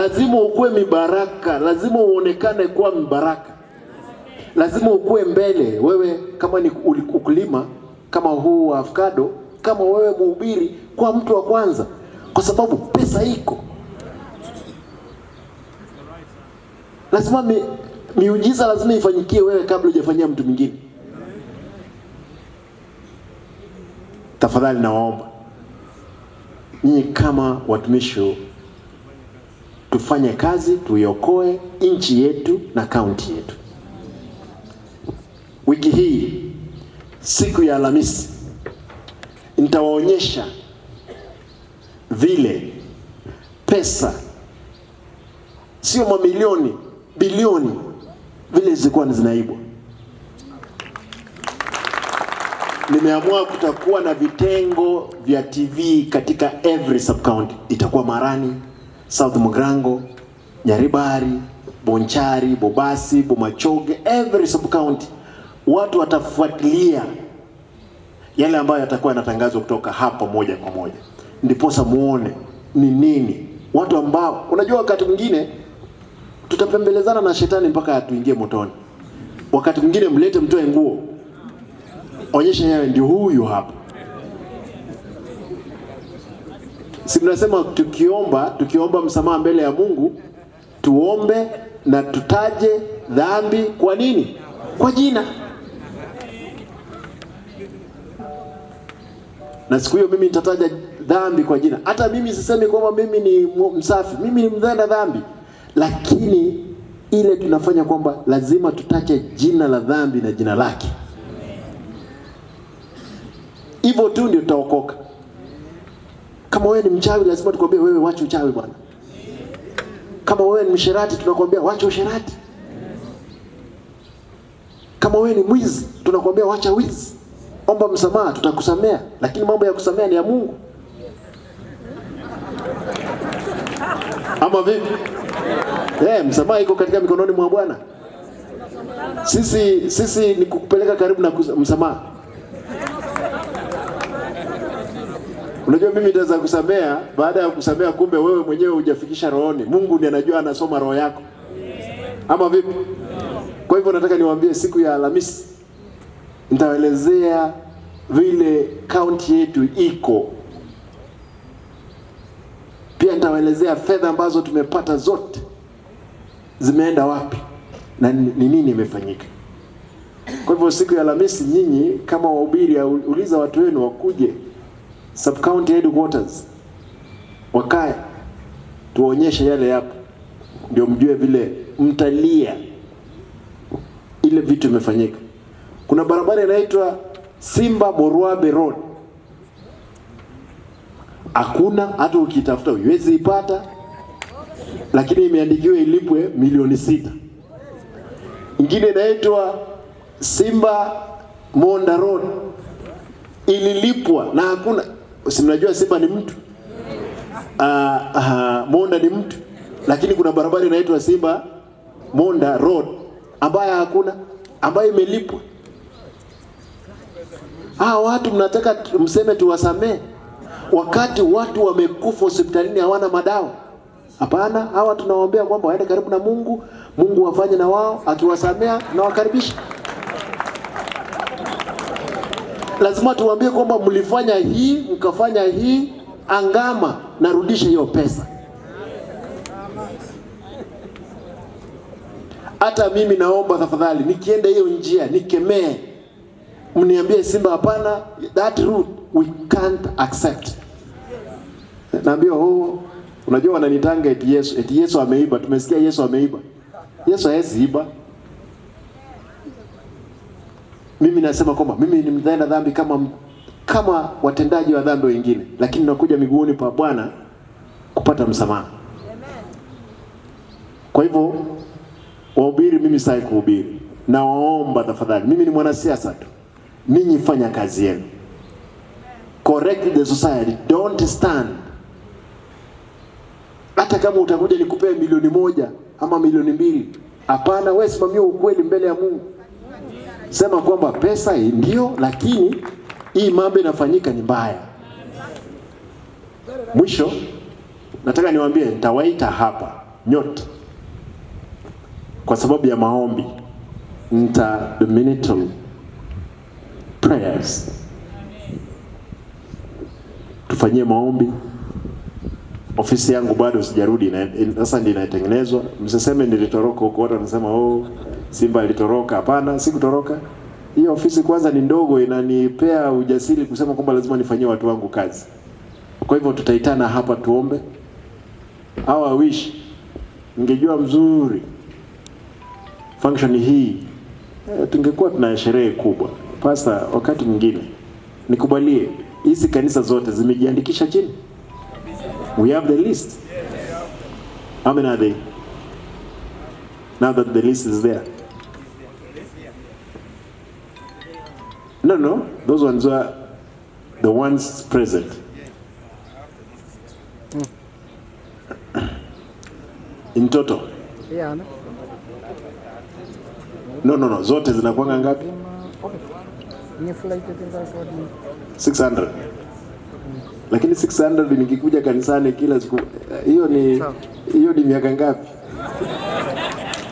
Lazima ukuwe mibaraka, lazima uonekane kuwa mbaraka, lazima ukuwe mbele. Wewe kama ni ukulima kama huu wa avocado, kama wewe mhubiri, kwa mtu wa kwanza, kwa sababu pesa iko. Lazima miujiza lazima ifanyikie wewe kabla hujafanyia mtu mwingine. Tafadhali nawaomba nyinyi kama watumishi, tufanye kazi, tuiokoe nchi yetu na kaunti yetu. Wiki hii siku ya Alhamisi nitawaonyesha vile pesa, sio mamilioni, bilioni, vile zilikuwa zinaibwa. Nimeamua kutakuwa na vitengo vya TV katika every sub-county. Itakuwa Marani, South Mugirango, Nyaribari, Bonchari, Bobasi, Bomachoge, every sub-county. Watu watafuatilia yale ambayo yatakuwa yanatangazwa kutoka hapa moja kwa moja, ndiposa muone ni nini watu ambao, unajua wakati mwingine tutapembelezana na shetani mpaka atuingie motoni. Wakati mwingine mlete mtoe nguo, onyesha yeye ndio huyu hapa. Si mnasema tukiomba msamaha mbele ya Mungu, tuombe na tutaje dhambi kwa nini? Kwa jina. Na siku hiyo mimi nitataja dhambi kwa jina. Hata mimi sisemi kwamba mimi ni msafi, mimi ni mtenda dhambi. Lakini ile tunafanya kwamba lazima tutaje jina la dhambi na jina lake. Hivyo tu ndio tutaokoka. Kama wewe ni mchawi lazima tukwambie wewe wacha uchawi bwana. Kama wewe ni msherati tunakwambia wacha usherati. Kama wewe ni mwizi tunakwambia wacha wizi. Omba msamaha, tutakusamea, lakini mambo ya kusamea ni ya Mungu. Ama vipi? Msamaha iko katika mikononi mwa Bwana. Sisi ni kukupeleka karibu na msamaha. Unajua mimi nitaweza kusamea, baada ya kusamea kumbe wewe mwenyewe hujafikisha rohoni. Mungu ndiye anajua, anasoma roho yako. Ama vipi? Kwa hivyo nataka niwaambie siku ya Alhamisi nitaelezea vile county yetu iko. Pia nitawaelezea fedha ambazo tumepata zote zimeenda wapi na ni nini imefanyika. Kwa hivyo siku ya Alhamisi nyinyi kama wahubiri, uliza watu wenu wakuje sub county headquarters, wakae tuonyeshe yale yapo, ndio mjue vile mtalia ile vitu imefanyika. Kuna barabara inaitwa Simba Morwabe Road, hakuna hata ukitafuta huwezi ipata, lakini imeandikiwa ilipwe milioni 6. Ingine inaitwa Simba Monda Road, ililipwa na hakuna. Si mnajua Simba ni mtu, Monda ni mtu, lakini kuna barabara inaitwa Simba Monda Road ambayo hakuna, ambayo imelipwa. Watu mnataka mseme tuwasamee wakati watu wamekufa hospitalini hawana madawa? Hapana, hawa tunawaombea kwamba waende karibu na Mungu, Mungu wafanye na wao, akiwasamea na wakaribisha. Lazima tuwaambie kwamba mlifanya hii, mkafanya hii, angama narudisha hiyo pesa. Hata mimi naomba tafadhali, nikienda hiyo njia nikemee, mniambie Simba hapana, that route we can't accept. Naambia oh, unajua wananitanga eti Yesu, eti Yesu ameiba. Tumesikia Yesu ameiba. Yesu hawezi iba. Mimi nasema kwamba mimi ni mtenda dhambi kama watendaji wa dhambi wengine, lakini nakuja miguuni pa Bwana kupata msamaha. Kwa hivyo wahubiri, mimi sitaki kuhubiri. Nawaomba tafadhali, mimi ni mwanasiasa tu. Ninyi fanya kazi yenu. Correct the society, don't stand. Hata kama utakuja nikupee milioni 1 ama milioni 2, hapana, wewe simamia ukweli mbele ya Mungu. Sema kwamba pesa ndio, lakini hii mambo inafanyika ni mbaya. Mwisho nataka niwaambie, nitawaita hapa. nyote kwa sababu ya maombi, interdenominational prayers, tufanyie maombi. Ofisi yangu bado sijarudi, sasa ndio inatengenezwa. Msiseme nilitoroka huko, watu wanasema oh, Simba alitoroka. Hapana, sikutoroka. Hiyo ofisi kwanza ni ndogo, inanipea ujasiri kusema kwamba lazima nifanyie watu wangu kazi. Kwa hivyo tutaitana hapa tuombe. How I wish ningejua mzuri function hii, tungekuwa tuna sherehe kubwa. Pastor, wakati mwingine nikubalie, hizi kanisa zote zimejiandikisha chini. We have the list. How many are they? Now that the list is there. No, those ones are the ones present. In total? Yeah. No. Zote zinakuanga ngapi? 600. Lakini 600 nikikuja kanisani kila siku, hiyo ni miaka ngapi?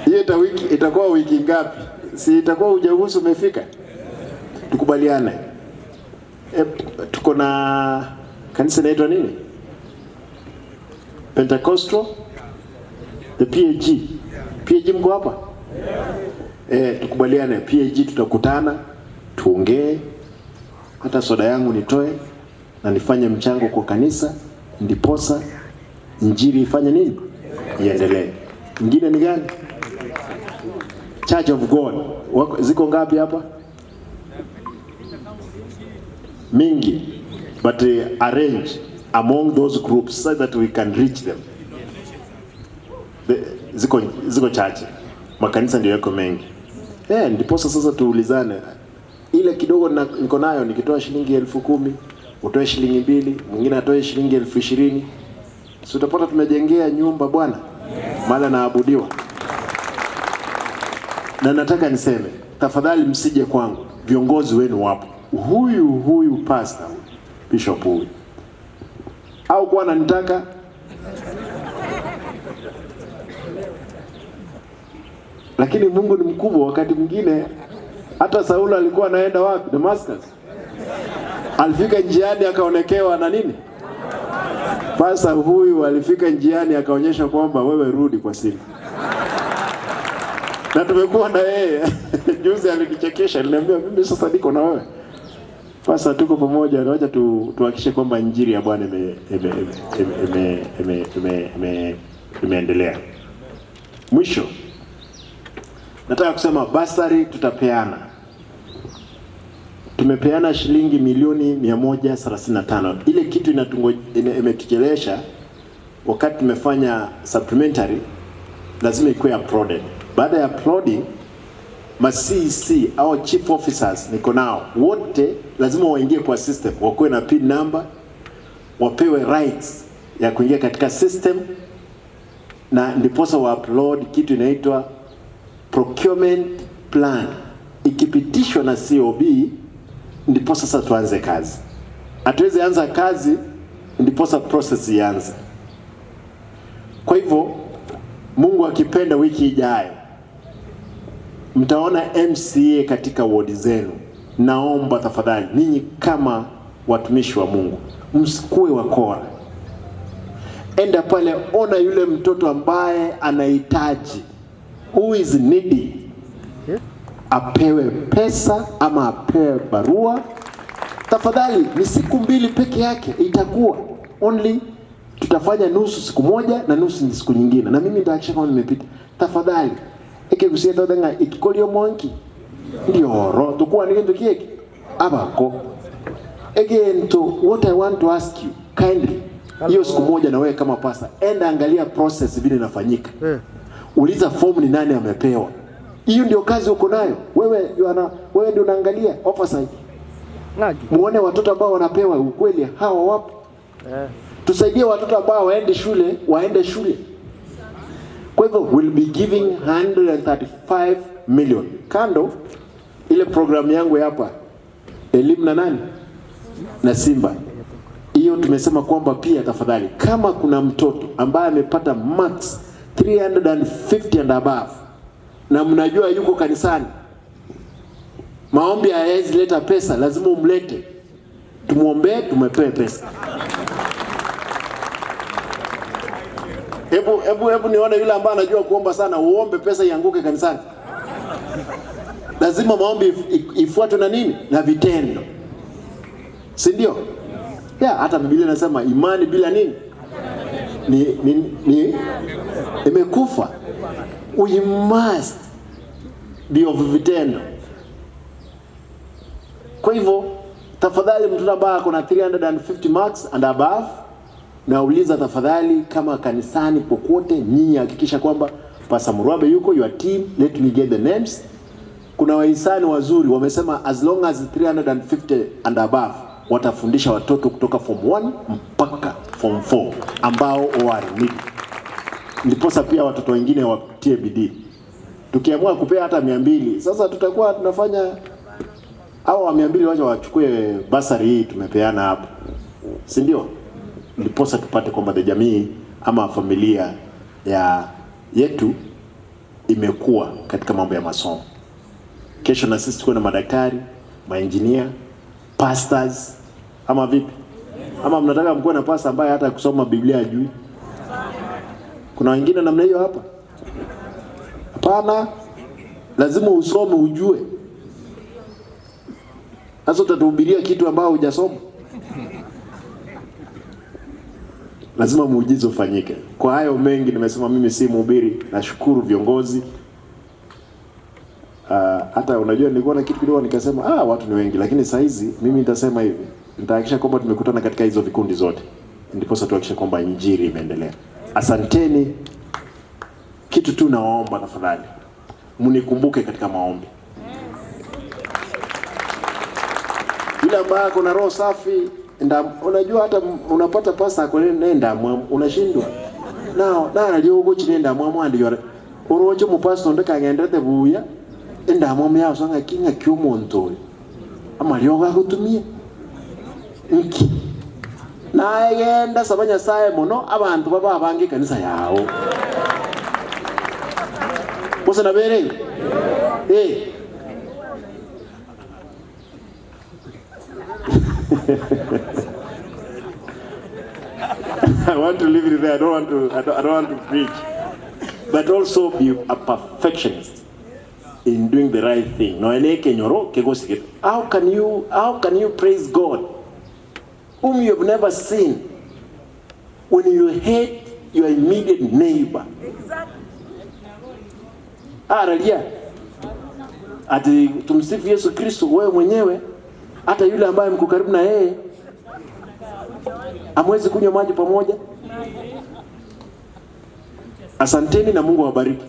Hiyo itakuwa wiki ngapi? Si itakuwa ujahusu umefika? Tukubaliane. Tuko na kanisa inaitwa nini? Pentecostal? The PAG. PAG mko hapa? Tukubaliane PAG tutakutana, tuongee. Hata soda yangu nitoe na nifanye mchango kwa kanisa, ndiposa injili ifanye nini? Iendelee. Ingine ni gani? Church of God. Ziko ngapi hapa? Mingi. But arrange among those groups so that we can reach them. Ziko chache. Makanisa ndio yako mengi. Ndiposa sasa tuulizane. Ile kidogo niko nayo, nikitoa shilingi 10,000, utoe shilingi 2, mwingine atoe shilingi 20,000. Si utapata tumejengea nyumba Bwana? Maana naabudiwa. Na nataka niseme, tafadhali msije kwangu. Viongozi wenu wapo. Huyu pastor, bishop huyu. Au kwa ananitaka? Lakini Mungu ni mkubwa. Wakati mwingine hata Saulo alikuwa anaenda wapi? Damascus. Alifika njiani akaonekewa na nini? Pasa huyu alifika njiani akaonyesha kwamba wewe rudi kwa Simba. Na tumekuwa na yeye. Juzi alinichekesha, aliniambia mimi sasa niko na wewe. Pasa tuko pamoja, wacha tuhakikishe kwamba injili ya Bwana imeendelea. Mwisho nataka kusema basari tutapeana. Tumepeana shilingi milioni 135. Ile kitu imetuchelewesha wakati tumefanya supplementary, lazima ikuwe uploaded. Baada ya uploading, ma CEC au chief officers niko nao wote lazima waingie kwa system, wakuwe na PIN number, wapewe rights ya kuingia katika system, na ndiposa wa upload kitu inaitwa procurement plan. Ikipitishwa na COB ndipo sasa tuanze kazi. Hatuwezi anza kazi ndipo process ianze. Kwa hivyo Mungu akipenda wiki ijayo mtaona MCA katika ward zenu. Naomba tafadhali ninyi kama watumishi wa Mungu msikue wakora. Enda pale, ona yule mtoto ambaye anahitaji, who is needy, apewe pesa ama apewe barua. Tafadhali, ni siku 2 peke yake itakuwa only, tutafanya nusu siku moja na nusu siku nyingine, na mimi nitahakikisha kama nimepita. Tafadhali ekekusia tothenga ikikolio monki ndio ro tukua ni kintu kieki abako. Again, to what I want to ask you kindly, hiyo siku moja na wewe kama pastor, enda angalia process vile inafanyika. Uliza form ni nani amepewa. Hiyo ndio kazi uko nayo. Wewe wewe ndio unaangalia oversight. Muone watoto ambao wanapewa ukweli hawa wapo. Tusaidie watoto ambao waende shule, waende shule. Kwa hivyo we'll be giving 135 million. Kando ile program yangu hapa elimu na nani? Na Simba. Hiyo tumesema kwamba pia tafadhali kama kuna mtoto ambaye amepata max 350 and above na mnajua yuko kanisani, maombi hayawezi leta pesa, lazima umlete, tumwombee, tumepee pesa. Hebu nione yule ambaye anajua kuomba sana, uombe pesa ianguke kanisani. Lazima maombi ifuatwe na nini? Na vitendo, si ndio? Yeah, hata Biblia inasema imani bila nini ni imekufa. We must be of vitendo. Kwa hivyo tafadhali, mtoto ambaye ako na 350 marks and above, nauliza tafadhali, kama kanisani popote, nyinyi hakikisha kwamba Pastor Murwabe yuko, your team, let me get the names. Kuna wahisani wazuri wamesema as long as 350 and above watafundisha watoto kutoka form 1 mpaka form 4 ambao wa remedial. Ndiposa pia watoto wengine watie bidii. Tukiamua kupea hata 200, sasa tutakuwa tunafanya hao wa 200 wacha wachukue basari hii tumepeana hapa, si ndio? Ndiposa tupate kwamba the jamii ama familia ya yetu imekuwa katika mambo ya masomo. Kesho na sisi tukuwe na madaktari, maengineer, pastors ama vipi? Ama mnataka mkuwe na pastor ambaye hata kusoma Biblia hajui? Kuna wengine namna hiyo hapa? Hapana, lazima usome ujue. Sasa utatuhubiria kitu ambao hujasoma? Lazima muujiza ufanyike. Kwa hayo mengi nimesema, mimi si mhubiri. Nashukuru viongozi. Hata unajua nilikuwa na kitu kidogo nikasema watu ni wengi, lakini saa hizi mimi nitasema hivi, nitahakikisha kwamba tumekutana katika hizo vikundi zote, ndiposa tuhakikishe kwamba injili imeendelea. Asanteni. Kitu tu nawaomba tafadhali, mnikumbuke katika maombi. Yule ambaye ako na roho safi nda, unajua hata unapata pasa kwa nenda unashindwa nao na alio ugo chinenda mwamwandi yore urocho mupasto ndeka buya enda mwamu yao sanga kinga kyomonto ama lyoga gutumia nki naegenda saba Nyasaye muno abantu baba abange kanisa yao bose nabere eh. I want to leave it there. I don't want to preach. But also be a perfectionist in doing the right thing. How can you praise God whom you have never seen when you hate your immediate neighbor? Exactly. Aralia. Ati tumsifu Yesu Kristo, wewe mwenyewe hata yule ambaye mko karibu na yeye hamwezi kunywa maji pamoja. Asanteni na Mungu awabariki.